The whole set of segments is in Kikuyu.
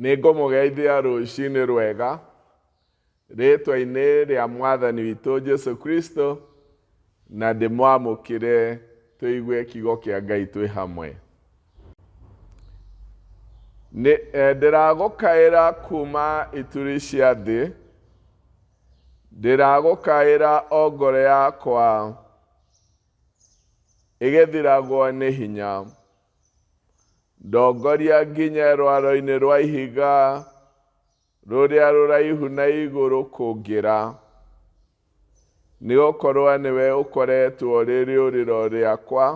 Nĩ ngũmũgeithia rũcinĩ rwega rĩtwa-inĩ rĩa mwathani witũ Jesu Kristo na ndĩmwamũkĩre tũigue kiugo kĩa Ngai twĩ hamwe. Nĩ ndĩragũkaĩra kuma ituri cia thĩ, ndĩragũkaĩra o ngoro yakwa ĩgĩthiragwo nĩ hinya. Ndongoria nginye rwaro-inĩ rwa ihiga rũrĩa rũraihu na igũrũ kũngĩra, nĩ gũkorwo nĩwe ũkoretwo rĩ rĩũrĩro rĩakwa,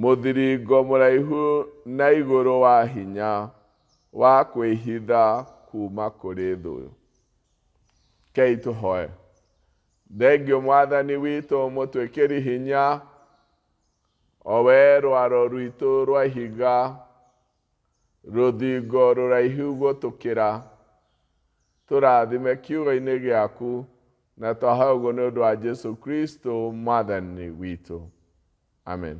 mũthiringo mũraihu na igũrũ wa hinya wa kwĩhitha kuma kũrĩ thũ. Kei tũhoe. Thengio Mwathani witũ mũtwĩkĩri hinya, o we rwaro rwitũ rwa ihiga, rũthingo rũraihu gũtũkĩra, tũrathime kiugo-inĩ gĩaku, na twahoya ũguo nĩ ũndũ wa Jesu Kristo Mwathani witũ. Amen.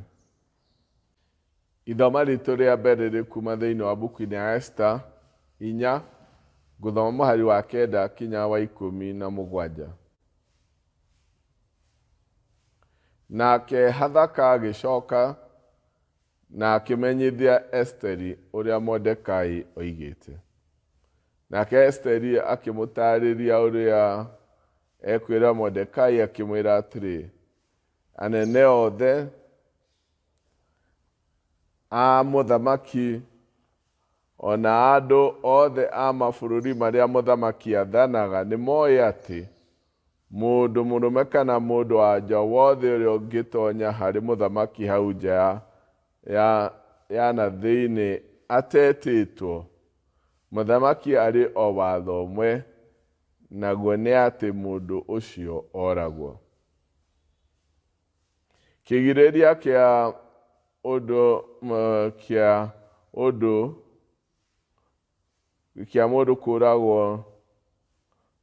Ithoma ritũ rĩa mbere rĩ kuma thĩinĩ wa mbuku-inĩ ya Esta 4, ngũthoma mũhari wa 9 kinya wa 17. Nake Hathaka agĩcoka na akĩmenyithia Esiteri ũrĩa Moridekai oigĩte. Nake Esiteri akĩmũtaarĩria ũrĩa ekwĩra Moridekai, akĩmwĩra atĩrĩ, Anene othe a mũthamaki o na andũ othe a mabũrũri marĩa mũthamaki athanaga nĩmoĩ atĩ mũndũ mũrũme kana mũndũ-wa-nja wothe ũrĩa ũngĩtonya harĩ mũthamaki hau nja ya, ya na thĩinĩ atetĩtwo, mũthamaki arĩ o watho ũmwe, naguo nĩ atĩ mũndũ ũcio oragwo. Kĩgirĩrĩria kĩa ũndũ kĩa ũndũ kĩa mũndũ kũragwo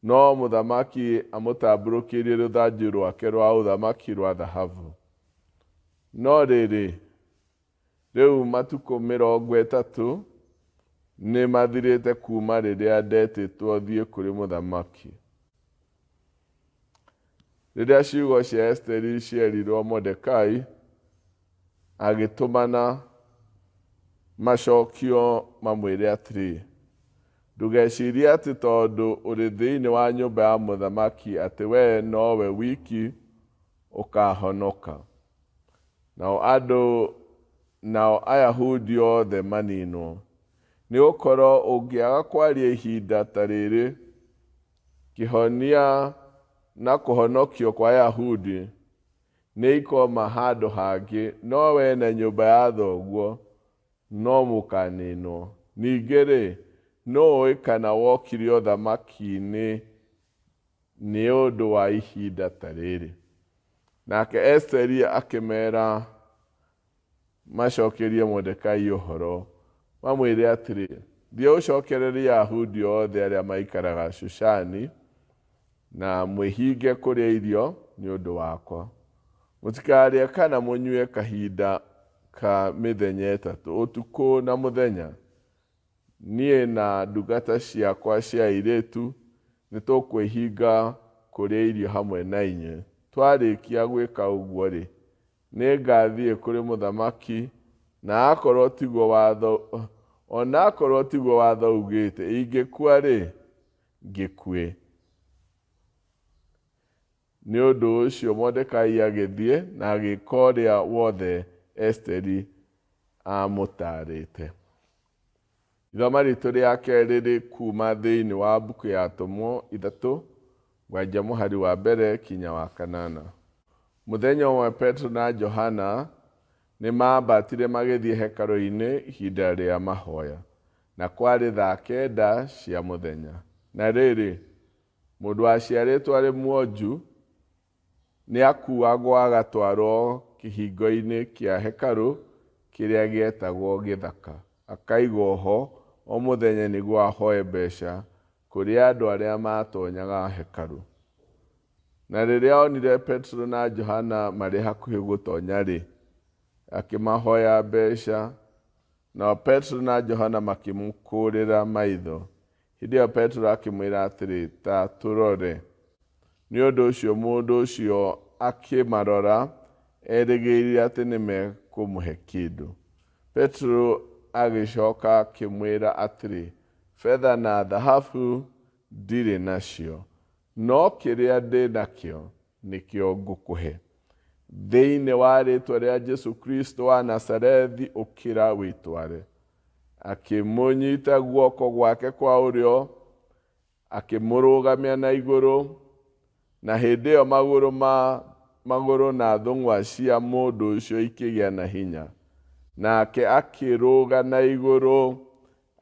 no mũthamaki amũtambũrũkĩirie rũthanju rwake rwa ũthamaki rwa thahabu. No rĩrĩ, rĩu matukũ 30 nĩ mathirĩte kuuma rĩrĩa ndetĩtwo thiĩ kũrĩ mũthamaki. Rĩrĩa ciugo cia Esiteri cierirwo Moridekai, agĩtũmana macokio mamwĩre atĩrĩ, Ndũgecirie atĩ tondũ ũrĩ thĩinĩ wa nyũmba ya mũthamaki atĩ wee nowe wiki ũkaahonoka, nao andũ nao Ayahudi othe maniinwo. Nĩ gũkorwo ũngĩaga kwaria ihinda ta rĩrĩ, Kĩhonia na kũhonokio kwa Ayahudi nĩikoma handũ hangĩ, no wee na nyũmba ya thoguo no mũkaninwo. Ningĩ-rĩ, nũũ ũĩ kana wokire ũthamaki-inĩ nĩ ũndũ wa ihinda ta rĩrĩ? Nake Esiteri akĩmeera macokerie Moridekai ũhoro, mamwĩre atĩrĩ, Thiĩ ũcokererie Ayahudi othe arĩa maikaraga Shushani, na mwĩhinge kũrĩa irio nĩ ũndũ wakwa. Mũtikarĩe kana mũnyue kahinda ka mĩthenya 3, ũtukũ na mũthenya. Niĩ na ndungata ciakwa cia airĩtu nĩtũkwĩhinga kũrĩa irio hamwe na inyuĩ. Twarĩkia gwĩka ũguo-rĩ, Nĩngathiĩ kũrĩ mũthamaki, na akorwo tiguo watho, o na akorwo tiguo watho ugĩte, ingĩkua-rĩ, ngĩkue. Nĩ ũndũ ũcio Moridekai agĩthiĩ na agĩĩka ũrĩa wothe Esiteri aamũtaarĩte. Ithoma ritũ rĩa kerĩ rĩ kuma thĩinĩ wa mbuku ya Atũmwo 3, ngwanjia mũhari wa 1 kinya wa 8. Mũthenya ũmwe Petero na Johana nĩ maambatire magĩthiĩ hekarũ-inĩ ihinda rĩa mahoya, na kwarĩ thaa 9 cia mũthenya. Na rĩrĩ, mũndũ waciarĩtwo arĩ mwonju nĩakuuagwo agatwarwo kĩhingo-inĩ kĩa hekarũ kĩrĩa gĩetagwo Gĩthaka, akaigwo ho o mũthenya nĩguo ahoe mbeca kũrĩ andũ arĩa maatoonyaga hekarũ. Na rĩrĩa onire Petero na Johana marĩ hakuhĩ gũtonya-rĩ, akĩmahoya mbeca. Nao Petero na Johana makĩmũkũũrĩra maitho. Hĩndĩ ĩyo Petero akĩmwĩra atĩrĩ, Ta tũrore. Nĩ ũndũ ũcio mũndũ ũcio akĩmarora, erĩgĩrĩire atĩ nĩ mekũmũhe kĩndũ. Petero agĩcoka akĩmwĩra atĩrĩ, Betha na thahabu ndirĩ nacio, no kĩrĩa ndĩ nakĩo nĩkĩo ngũkũhe. Thĩinĩ wa rĩĩtwa rĩa Jesu Kristo wa Nazarethi, ũkĩra wĩtware. Akĩmũnyita guoko gwake kwa ũrĩo, akĩmũrũgamia na igũrũ, na hĩndĩ ĩyo magũrũ ma magũrũ na thũng'wa cia mũndũ ũcio ikĩgĩa na hinya. Nake akĩrũga na igũrũ,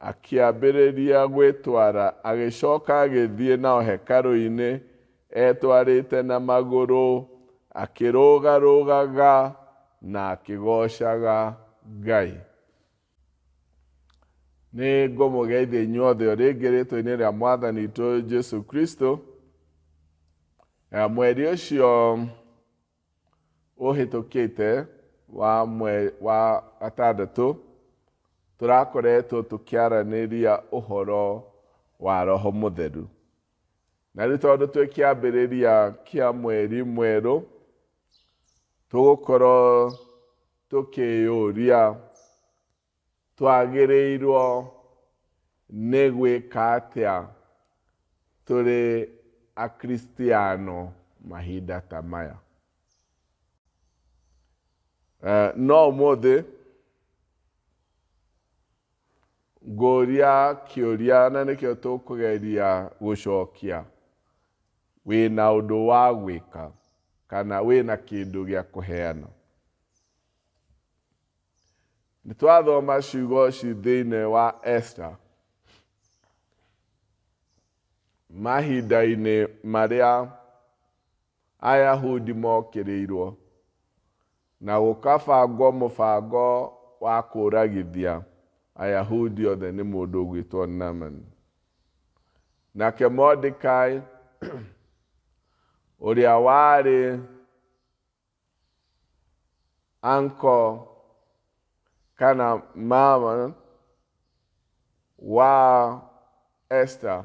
akĩambĩrĩria gwĩtwara, agĩcoka agĩthiĩ nao hekarũ-inĩ etwarĩte na magũrũ, akĩrũgarũgaga na akĩgoocaga Ngai. Nĩ ngũmũgeithia inyuothe o rĩngĩ rĩtwa-inĩ rĩa Mwathani witũ Jesu Kristo. Mweri ũcio ũhĩtũkĩte wa mwe wa gatandatũ tũrakoretwo tũkĩaranĩria ũhoro wa Roho Mũtheru. Na rĩu tondũ twĩ kĩambĩrĩria kĩa mweri mwerũ, tũgũkorwo tũkĩyũria twagĩrĩirwo nĩ gwĩka atĩa tũrĩ Akristiano mahinda ta maya. No ũmũthĩ ngũria kĩũria na nĩkĩo tũkũgeria gũcokia. Wĩna ũndũ wa gwĩka kana wĩna kĩndũ gĩa kũheana? Nĩ twathoma ciugo ci thĩinĩ wa Esther mahinda-inĩ marĩa Ayahudi mokĩrĩirwo na gũkabangwo mũbango wa kũragithia Ayahudi othe nĩ mũndũ ũgwĩtwo Naaman. Nake Mordekai ũrĩa warĩ uncle kana mama wa Esther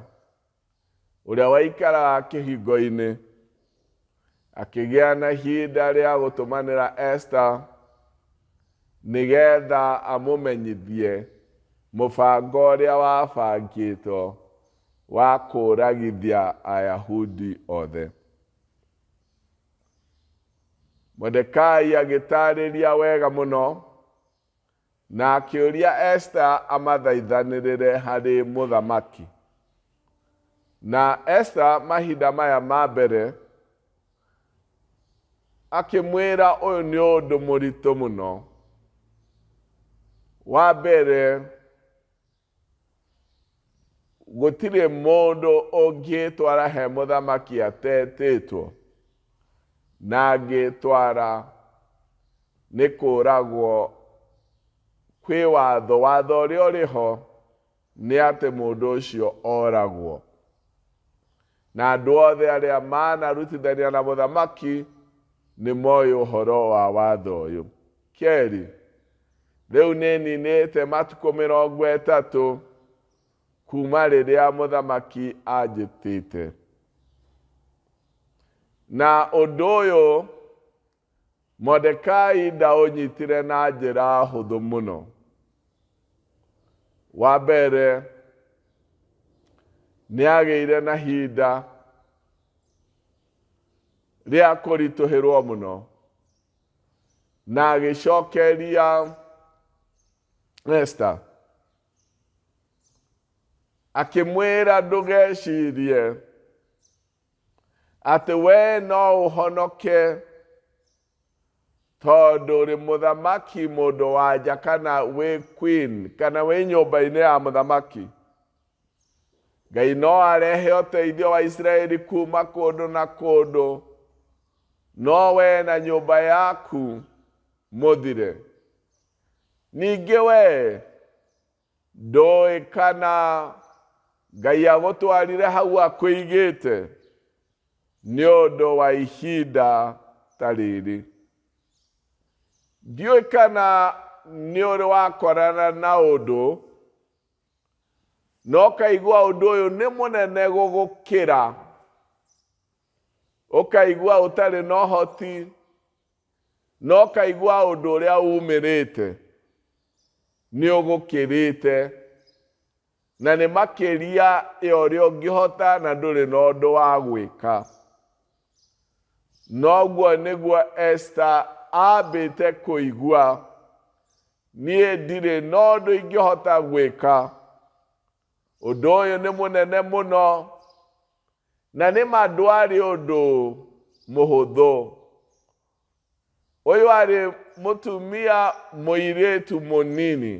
ũrĩa waikaraga kĩhingo-inĩ akĩgĩa na ihinda rĩa gũtũmanĩra Esther nĩgetha amũmenyithie mũbango ũrĩa wabangĩtwo wa kũragithia Ayahudi othe. Mordekai agĩtaarĩria wega mũno na akĩũria Esther amathaithanĩrĩre harĩ mũthamaki. Na Esther mahinda maya ma mbere akĩmwĩra ũyũ nĩ ũndũ mũritũ mũno. Wa mbere, gũtirĩ mũndũ ũngĩtwara he mũthamaki atetĩtwo, na angĩtwara nĩ kũragwo. Kwĩ watho, watho ũrĩa ũrĩ ho nĩ atĩ mũndũ ũcio oragwo. Na andũ othe arĩa manarutithania na mũthamaki nĩ moĩ ũhoro wa watho ũyũ. Kerĩ, rĩu nĩ ninĩte matukũ 30 kuma rĩrĩa mũthamaki anjĩtĩte. Na ũndũ ũyũ Mordekai ndaũnyitire na njĩra hũthũ mũno. Wa mbere, nĩ agĩire na hinda rĩa kũritũhĩrwo mũno na agĩcokeria Esther akĩmwĩra ndũgecirie atĩ we no ũhonoke tondũ ũrĩ mũthamaki mũndũ wa nja kana wĩ queen kana wĩ nyũmba-inĩ ya mũthamaki. Ngai no arehe ũteithio wa Isiraeli kuma kũndũ na kũndũ, no we na nyũmba yaku mũthire. Ningĩ we ndũĩ kana Ngai agũtwarire hau akũigĩte nĩ ũndũ wa ihinda ta rĩrĩ. Ndiũĩ kana nĩ ũrĩ wakorana na ũndũ na ũkaigua ũndũ ũyũ nĩ mũnene gũgũkĩra, ũkaigua ũtarĩ na ũhoti, na ũkaigua ũndũ ũrĩa umĩrĩte nĩ ũgũkĩrĩte na nĩ makĩria ya ũrĩa ũngĩhota na ndũrĩ na ũndũ wa gwĩka. Noguo nĩguo Esther ambĩte kũigua, niĩ ndirĩ na ũndũ ingĩhota gwĩka. Ũndũ ũyũ nĩ mũnene mũno, na nĩ ma ndwarĩ ũndũ mũhũthũ. Ũyũ arĩ mũtumia mũirĩtu mũnini.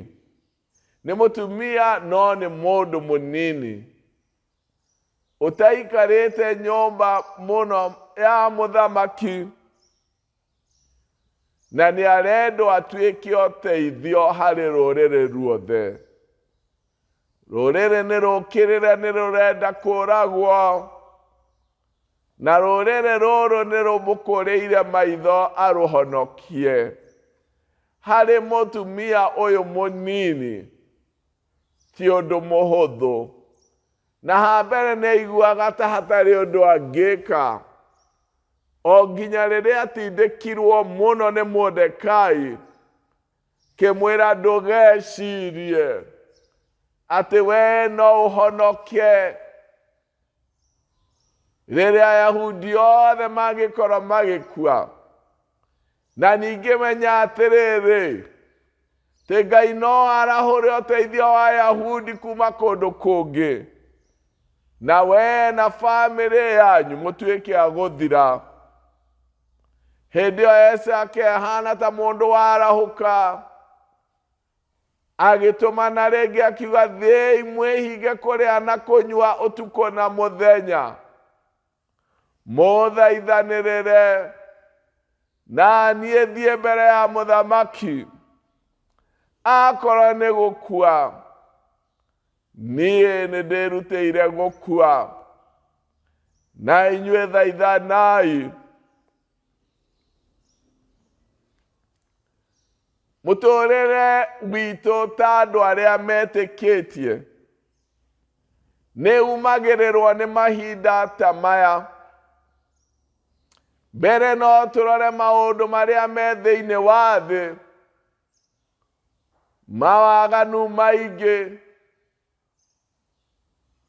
Nĩ mũtumia no nĩ mũndũ mũnini. Ũtaikarĩte nyũmba mũno ya mũthamaki na nĩ arendwo atuĩke ũteithio harĩ rũrĩrĩ ruothe. Rũrĩrĩ nĩ rũkĩrĩre nĩ rũrenda kũragwo na rũrĩrĩ rũrũ nĩ rũmũkũrĩire maitho arũhonokie. Harĩ mũtumia ũyũ mũnini ti ũndũ mũhũthũ. Na hambere nĩ aiguaga ta hatarĩ ũndũ angĩka. O nginya rĩrĩa atindĩkirwo mũno nĩ Mordekai, kĩmwĩra ndũgecirie atĩ wee no ũhonoke rĩrĩa Ayahudi othe mangĩkorwo magĩkua. Na ningĩ menya atĩrĩrĩ, atĩ Ngai no arahũre ũteithio wa Ayahudi kuma kũndũ kũngĩ, na wee na bamĩrĩ yanyu mũtuĩke a gũthira. Hĩndĩ ĩyo Esa akehana ta mũndũ warahũka, agĩtũmana rĩngĩ akiuga, thiĩi mwĩhinge kũrĩa na kũnyua ũtukũ na mũthenya, mũthaithanĩrĩre, na niĩ thiĩ mbere ya mũthamaki, akorwo nĩ gũkua, niĩ nĩ ndĩrutĩire gũkua, na inyuĩ thaithanai. Mũtũrĩre witũ ta andũ arĩa metĩkĩtie nĩ umagĩrĩrwo nĩ mahinda ta maya. Mbere no tũrore maũndũ marĩa me thĩinĩ wa thĩ, mawaganu maingĩ,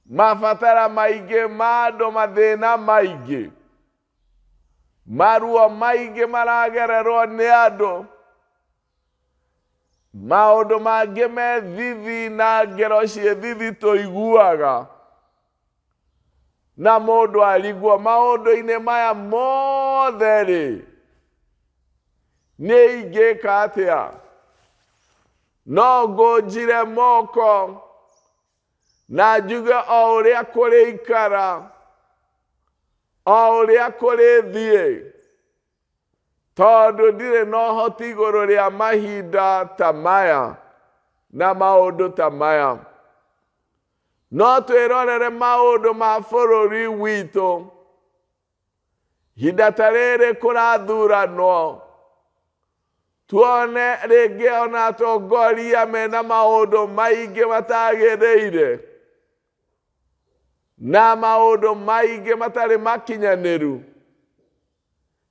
mabatara maingĩ ma andũ, mathĩna maingĩ, maruo maingĩ maragererwo nĩ andũ, maũndũ mangĩ me thithi na ngero ciĩ thithi tũiguaga, na mũndũ arigwo maũndũ-inĩ maya mothe rĩ, niĩ ingĩka atĩa? No ngũnjire moko na njuge o ũrĩa kũrĩikara, o ũrĩa kũrĩthiĩ, tondũ ndirĩ na ũhoti igũrũ rĩa mahinda ta maya na maũndũ ta maya. No twĩrorere maũndũ ma bũrũri witũ. Ihinda ta rĩrĩ kũrathuranwo, tuone rĩngĩ ona atongoria mena maũndũ maingĩ matagĩrĩire na maũndũ maingĩ matarĩ makinyanĩru,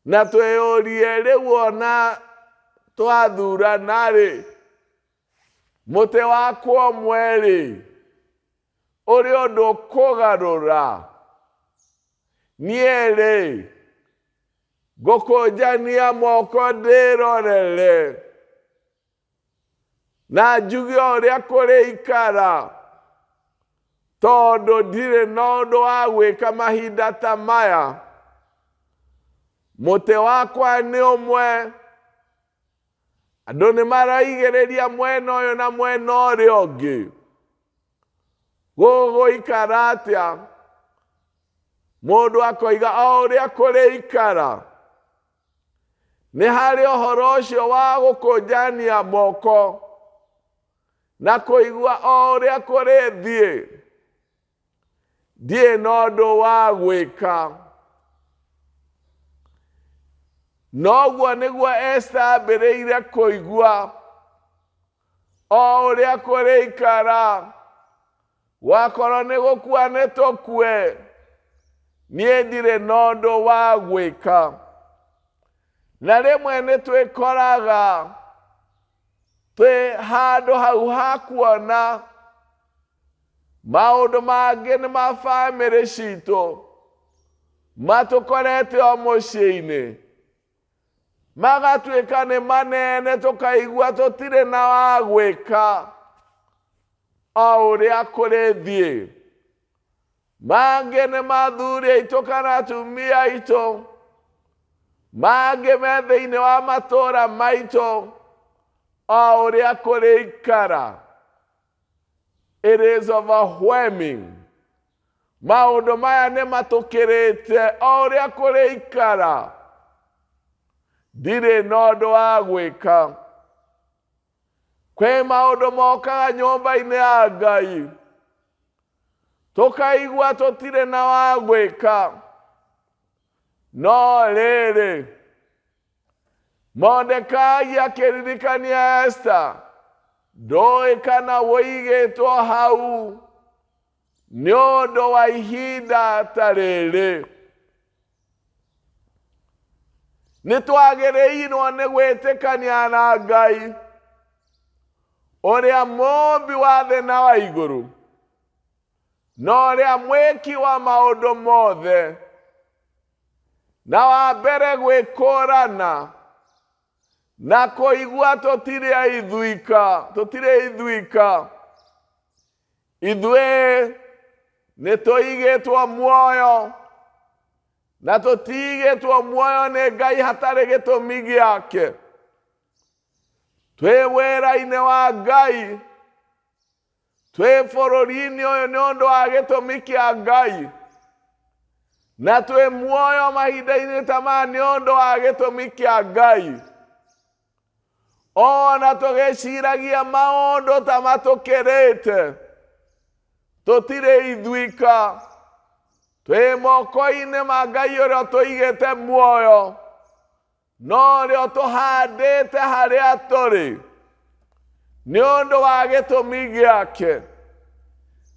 na twĩyũrie rĩu ona twathurana-rĩ, mũtĩ wakwa ũmwe-rĩ, ũrĩ ũndũ ũkũgarũra. Niĩ-rĩ, ngũkũnjania moko ndĩrorere, na njuge ũrĩa kũrĩikara, tondũ ndirĩ na ũndũ wa gwĩka mahinda ta maya. Mũtĩ wakwa nĩ ũmwe, andũ nĩ maraigĩrĩria mwena ũyũ na mwena ũrĩa ũngĩ. Gũgũikara atĩa? Mũndũ akoiga o ũrĩa kũrĩikara. Nĩ harĩ ũhoro ũcio wa gũkũnjania moko na kũigua o ũrĩa kũrĩthiĩ. Ndirĩ na ũndũ wa gwĩka. Noguo nĩguo Esta ambĩrĩire kũigua. O ũrĩa kũrĩikara, gwakorwo nĩ gũkua nĩ tũkue, niĩ ndirĩ na ũndũ wa gwĩka. Na rĩmwe nĩ twĩkoraga twĩ handũ hau ha kuona maũndũ mangĩ nĩ ma bamĩrĩ citũ matũkorete o mũciĩ-inĩ. Magatuĩka nĩ manene tũkaigua tũtirĩ na wa gwĩka o ũrĩa kũrĩthiĩ. Mangĩ nĩ mathuri aitũ kana atumia aitũ, mangĩ me thĩinĩ wa matũũra maitũ o ũrĩa kũrĩikara. It is overwhelming. Maũndũ maya nĩ matũkĩrĩte o ũrĩa kũrĩikara. Ndirĩ na ũndũ wa gwĩka. Kwĩ maũndũ mokaga nyũmba-inĩ ya Ngai, tũkaigua tũtirĩ na wa gwĩka. No rĩrĩ, Mordekai akĩririkania Esta, ndũĩ kana wũigĩtwo hau nĩ ũndũ wa ihinda ta rĩrĩ. Nĩ twagĩrĩirwo nĩ gwĩtĩkania na Ngai ũrĩa mũũmbi wa thĩ na wa igũrũ, na ũrĩa mwĩki wa maũndũ mothe, na wa mbere gwĩkũrana na kũigua tũtirĩ aithuika, tũtirĩ ithuika. Ithuĩ nĩ tũigĩtwo muoyo na tũtigĩtwo muoyo nĩ Ngai hatarĩ gĩtũmi gĩake. Twĩ wĩra-inĩ wa Ngai, twĩ bũrũri-inĩ ũyũ nĩ ũndũ wa gĩtũmi kĩa Ngai, na twĩ muoyo mahinda-inĩ ta maya nĩ ũndũ wa gĩtũmi kĩa Ngai. Ona tũgĩciragia maũndũ ta matũkĩrĩte, tũtirĩ ithuika, twĩ moko-inĩ ma Ngai ũrĩa ũtũigĩte muoyo, na ũrĩa ũtũhandĩte harĩa tũrĩ nĩ ũndũ wa gĩtũmi gĩake.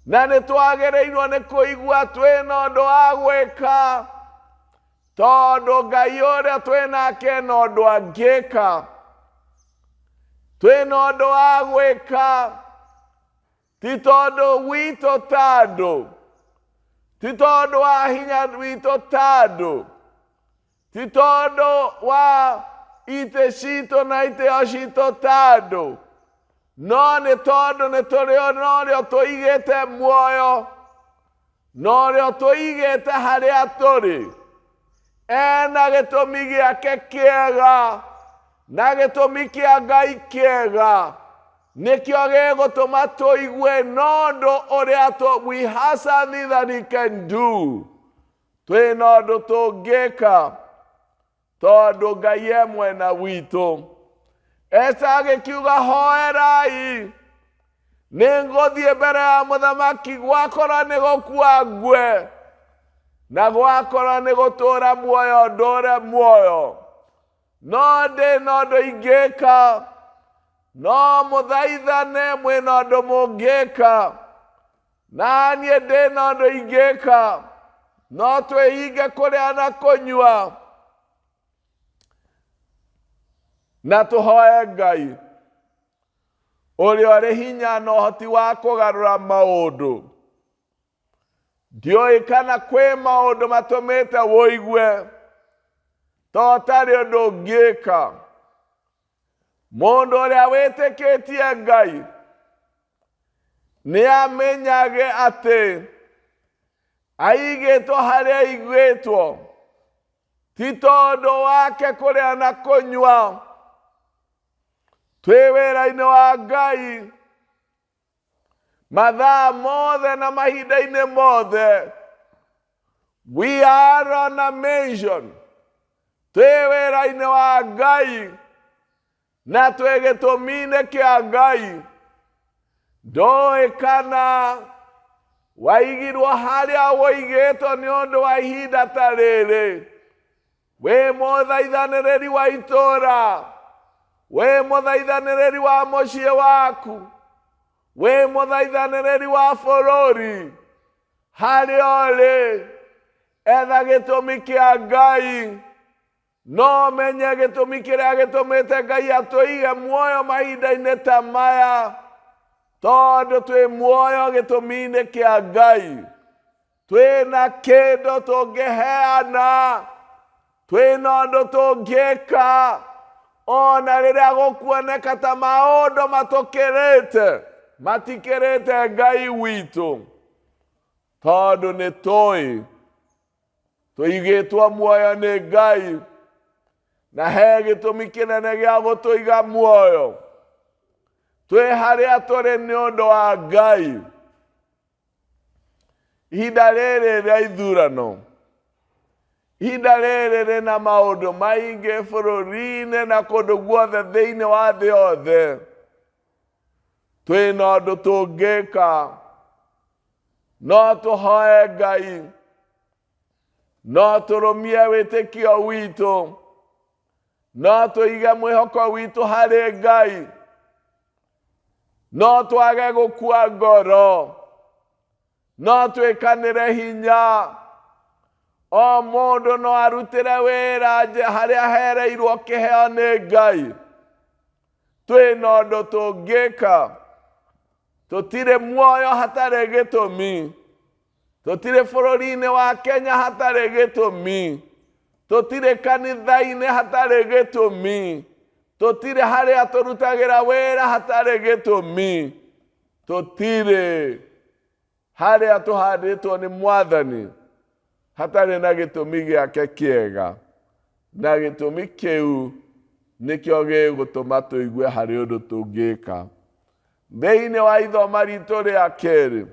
Na nĩ twagĩrĩirwo nĩ kũigua twĩ na ũndũ wa gwĩka, tondũ Ngai ũrĩa twĩ nake na ũndũ angĩka. Twĩ na ũndũ wa gwĩka, ti tondũ witũ ta andũ, ti tondũ wa hinya witũ ta andũ, ti tondũ wa itĩ citũ na itĩo citũ ta andũ, no nĩ tondũ nĩ tũrĩ na ũrĩa ũtũigĩte muoyo, na ũrĩa ũtũigĩte harĩa tũrĩ. Ena gĩtũmi gĩake kĩega, na gĩtũmi kĩa Ngai kĩega nĩkĩo gĩgũtũma tũigue na ũndũ ũrĩa we have something that he can do. Twĩ na ũndũ tũngĩka tondũ Ngai e mwena witũ. Esta agĩkiuga, hoerai, nĩ ngũthiĩ mbere ya mũthamaki, gwakorwo nĩ gũkua ngue, na gwakorwo nĩ gũtũũra muoyo ndũre muoyo. No ndĩ na ũndũ ingĩka, no mũthaithane mwĩ na ũndũ mũngĩka, na niĩ ndĩ na ũndũ ingĩka, no twĩhinge kũrĩa na kũnyua, na tũhoe Ngai ũrĩa ũrĩ hinya na ũhoti wa kũgarũra maũndũ. Ndiũĩ kana kwĩ maũndũ matũmĩte wũigue ta ũtarĩ ũndũ ũngĩka. Mũndũ ũrĩa wĩtĩkĩtie Ngai nĩ amenyage atĩ aigĩtwo harĩa aigĩtwo ti tondũ wake kũrĩa na kũnyua. Twĩ wĩra-inĩ wa Ngai mathaa mothe na mahinda-inĩ mothe. We are on a mission. Twĩ wĩra-inĩ wa Ngai na twĩ gĩtũmi-inĩ kĩa Ngai. Ndũĩ kana waigirwo harĩa ũigĩtwo nĩ ũndũ wa ihinda ta rĩrĩ. Wĩ mũthaithanĩrĩri wa itũũra, Wĩ mũthaithanĩrĩri wa mũciĩ waku, wĩ mũthaithanĩrĩri wa bũrũri, harĩa ũrĩ, etha gĩtũmi kĩa Ngai. No menye gĩtũmi kĩrĩa gĩtũmĩte Ngai atũige muoyo mahinda-inĩ ta maya, tondũ twĩ muoyo gĩtũmi-inĩ kĩa Ngai. Twĩna kĩndũ tũngĩheana, twĩna ũndũ tũngĩka, ona rĩrĩa gũkuoneka ta maũndũ matũkĩrĩte, matikĩrĩte Ngai witũ, tondũ nĩ tũĩ tũigĩtwo muoyo nĩ Ngai, na he gĩtũmi kĩnene gĩa gũtũiga muoyo. Twĩ harĩa tũrĩ nĩ ũndũ wa Ngai. Ihinda rĩrĩ rĩa ithurano, ihinda rĩrĩ rĩna maũndũ maingĩ bũrũri-inĩ na kũndũ guothe thĩinĩ wa thĩ yothe, twĩna ũndũ tũngĩka. No tũhoe Ngai, no tũrũmie wĩtĩkio witũ, no tũige mwĩhoko witũ harĩ Ngai, no twage gũkua ngoro, no twĩkanĩre hinya. O mũndũ no arutĩre wĩra nje harĩa hereirwo kĩheo nĩ Ngai. Twĩna ũndũ tũngĩka. Tũtirĩ muoyo hatarĩ gĩtũmi. Tũtirĩ bũrũri-inĩ wa Kenya hatarĩ gĩtũmi. Tũtirĩ kanitha-inĩ hatarĩ gĩtũmi. Tũtirĩ harĩa tũrutagĩra wĩra hatarĩ gĩtũmi. Tũtirĩ harĩa tũhandĩtwo nĩ Mwathani hatarĩ na gĩtũmi gĩake kĩega. Na gĩtũmi kĩu nĩkĩo gĩgũtũma tũigue harĩ ũndũ tũngĩka. Thĩinĩ wa ithoma ritũ rĩa kerĩ,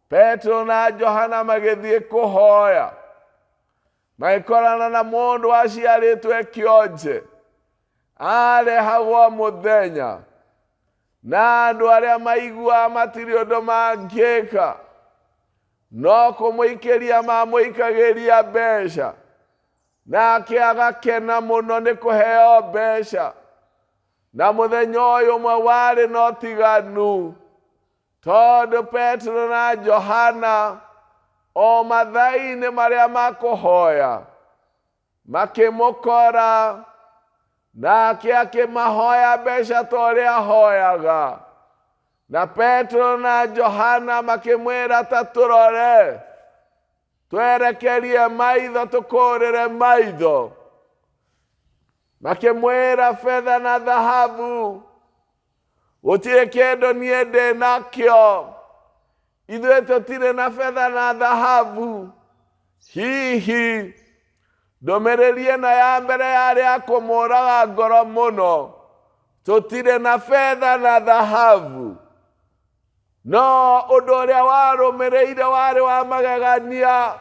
Petero na Johana magĩthiĩ kũhoya, magĩkorana na mũndũ waciarĩtwo e kĩonje, arehagwo mũthenya, na andũ arĩa maiguaga matirĩ ũndũ mangĩka, no kũmũikĩria mamũikagĩria mbeca, nake agakena mũno nĩ kũheo mbeca. Na mũthenya ũyũ ũmwe warĩ na ũtiganu, tondũ Petero na Johana o mathaa-inĩ marĩa ma kũhoya makĩmũkora, nake akĩmahoya mbeca ta ũrĩa ahoyaga. Na Petero na Johana makĩmwĩra, ta tũrore, twerekerie maitho, tũkũrĩre maitho. Makĩmwĩra, betha na thahabu gũtirĩ kĩndũ niĩ ndĩ nakĩo, ithuĩ tũtirĩ na betha na thahabu. Hihi ndũmĩrĩri ĩno ya mbere yarĩ ya kũmũraga ngoro mũno, tũtirĩ na betha na thahabu. No ũndũ ũrĩa warũmĩrĩire warĩ wa magegania,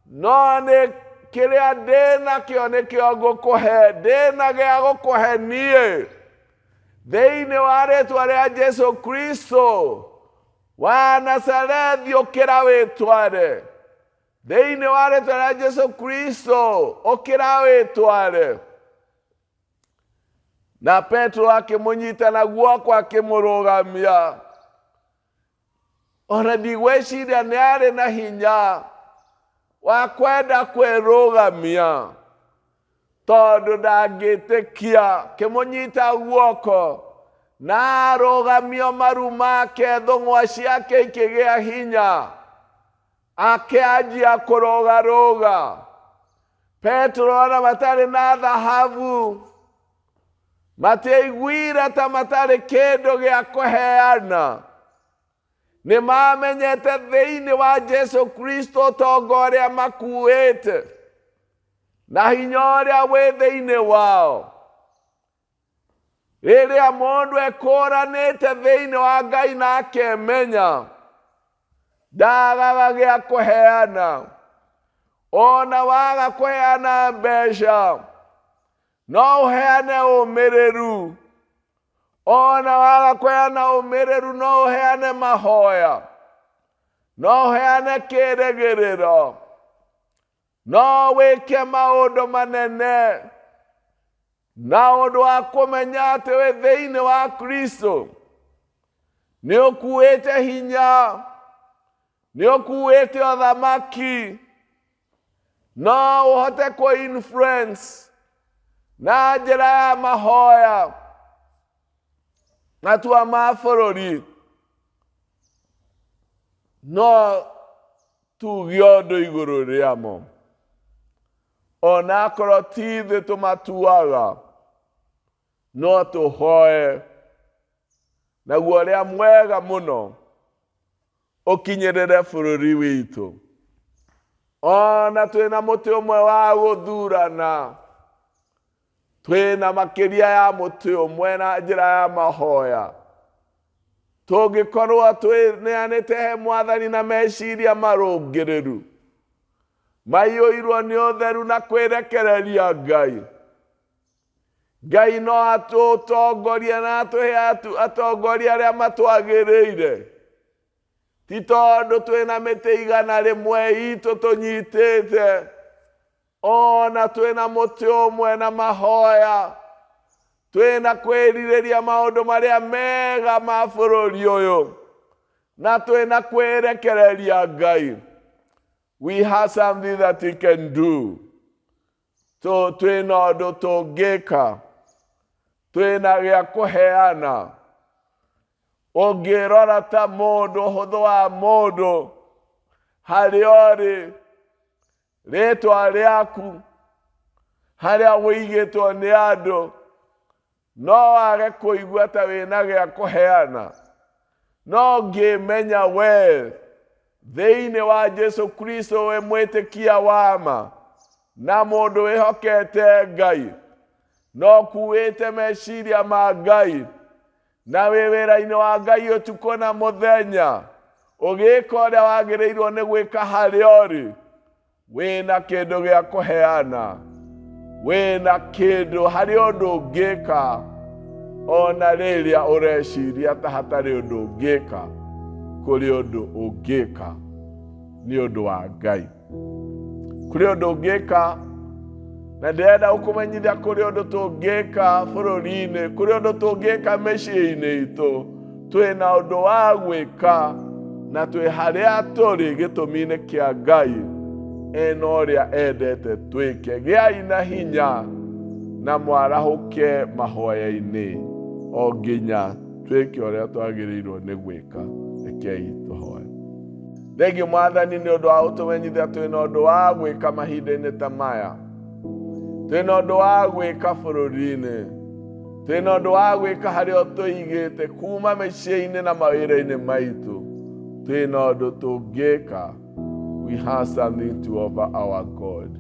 no nĩ kĩrĩa ndĩ nakĩo nĩkĩo ngũkũhe, ndĩ na gĩa gũkũhe niĩ. Thĩinĩ wa rĩtwa rĩa Jesu Kristo wa Nazarethi, ũkĩra wĩtware. Thĩinĩ wa rĩtwa rĩa Jesu Kristo, ũkĩra wĩtware. Na Petero akĩmũnyita na guoko akĩmũrũgamia. Ona ndigwĩciria nĩ arĩ na hinya wa kwenda kwĩrũgamia, tondũ ndangĩtĩkia. Kĩmũnyita guoko na arũgamio maru make, thũng'wa ciake ikĩgĩa hinya, akĩanjia kũrũgarũga. Petero ona matarĩ na thahabu, matiaiguire ta matarĩ kĩndũ gĩa kũheana. Nĩ mamenyete thĩinĩ wa Jesu Kristo ũtonga ũrĩa makuĩte na hinya ũrĩa wĩ thĩinĩ wao. Rĩrĩa mũndũ ekũranĩte thĩinĩ wa Ngai na akemenya, ndagaga gĩa kũheana. Ona waga kũheana mbeca, no ũheane ũmĩrĩru. Ona waga kũheana ũmĩrĩru, no ũheane mahoya, no ũheane kĩrĩgĩrĩro, no wĩke maũndũ manene. Na ũndũ wa kũmenya atĩ wĩ thĩinĩ wa Kristo nĩ ũkuĩte hinya, nĩ ũkuĩte ũthamaki, no ũhote kũ influence na njĩra ya mahoya matua ma bũrũri. No tuge ũndũ igũrũ rĩamo, ona akorwo ti ithuĩ tũmatuaga, no tũhoe naguo ũrĩa mwega mũno ũkinyĩrĩre bũrũri witũ. Ona twĩna mũtĩ ũmwe wa gũthurana, twĩna makĩria ya mũtĩ ũmwe na njĩra ya mahoya. Tũngĩkorwo twĩneanĩte he Mwathani na meciria marũngĩrĩru, maiyũirwo nĩ ũtheru na kwĩrekereria Ngai, Ngai no atũtongorie na atũhe atongoria arĩa matwagĩrĩire. Ti tondũ twĩna mĩtĩ 100 itũ tũnyitĩte, ona twĩna mũtĩ ũmwe na mahoya, twĩna kwĩrirĩria maũndũ marĩa mega ma bũrũri ũyũ, na twĩna kwĩrekereria Ngai. We have something that we can do. So twĩna ũndũ tũngĩka, twĩna gĩa kũheana. Ũngĩrora ta mũndũ, ũhũthũ wa mũndũ harĩa ũrĩ, rĩtwa rĩaku, harĩa wĩigĩtwo nĩ andũ, no wage kũigua ta wĩna gĩa kũheana. No ngĩmenya we thĩinĩ wa Jesu Kristo wĩ mwĩtĩkia wa ma na mũndũ wĩhokete Ngai, no kuĩte meciria ma Ngai na wĩ wĩra-inĩ wa Ngai ũtukũ na mũthenya, ũgĩka ũrĩa wagĩrĩirwo nĩ gwĩka harĩa ũrĩ, wĩna kĩndũ gĩa kũheana, wĩna kĩndũ harĩ ũndũ ũngĩka ona rĩrĩa ũreciria ta hatarĩ ũndũ ũngĩka, kũrĩ ũndũ ũngĩka nĩ ũndũ wa Ngai. Kũrĩ ũndũ ũngĩka, na ndĩrenda gũkũmenyithia kũrĩ ũndũ tũngĩka bũrũri-inĩ, kũrĩ ũndũ tũngĩka mĩciĩ-inĩ itũ. Twĩna ũndũ wa gwĩka na twĩ harĩa tũrĩ gĩtũmi-inĩ kĩa Ngai ena ũrĩa endete twĩke. Gĩai na hinya na mwarahũke mahoya-inĩ o nginya twĩke ũrĩa twagĩrĩirwo nĩ gwĩka. Rekei tũhoe. Thengiũ Mwathani nĩ ũndũ wa gũtũmenyithia twĩna ũndũ wa gwĩka mahinda-inĩ ta maya, twĩna ũndũ wa gwĩka bũrũri-inĩ, twĩna ũndũ wa gwĩka harĩa ũtũigĩte kuma mĩciĩ-inĩ na mawĩra-inĩ maitũ, twĩna ũndũ tũngĩka. We have something to offer our God.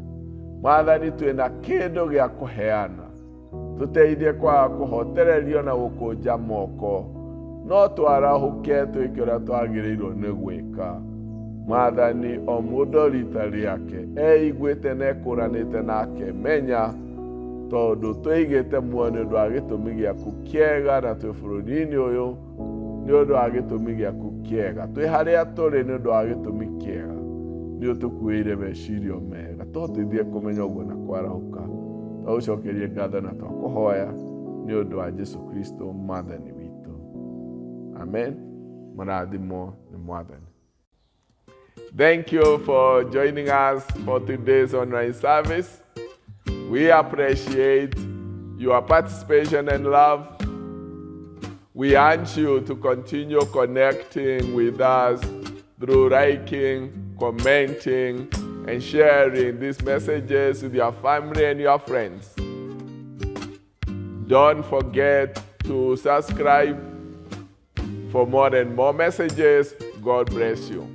Mwathani, twĩna kĩndũ gĩa kũheana, tũteithie kwaga kũhotererio na gũkũnja moko, no twarahũke twĩke ũrĩa twagĩrĩirwo nĩ gwĩka. Mwathani, o mũndũ rita rĩake eiguĩte na ekũranĩte nake, menya tondũ tũigĩte muoyo nĩ ũndũ wa gĩtũmi gĩaku kĩega, na twĩ bũrũri-inĩ ũyũ nĩ ũndũ wa gĩtũmi gĩaku kĩega, twĩ harĩa tũrĩ nĩ ũndũ wa gĩtũmi kĩega, nĩ ũtũkuĩire mecirio mega, tũhotithie kũmenya ũguo na kwarahũka. Twagũcokerie ngatho na twakũhoya nĩ ũndũ wa Jesu Kristo Mwathani witũ. Amen. Mũrathimwo nĩ Mwathani. Thank you for joining us for today's online service. We appreciate your participation and love. We urge you to continue connecting with us through liking, commenting, and sharing these messages with your family and your friends. Don't forget to subscribe for more and more messages. God bless you.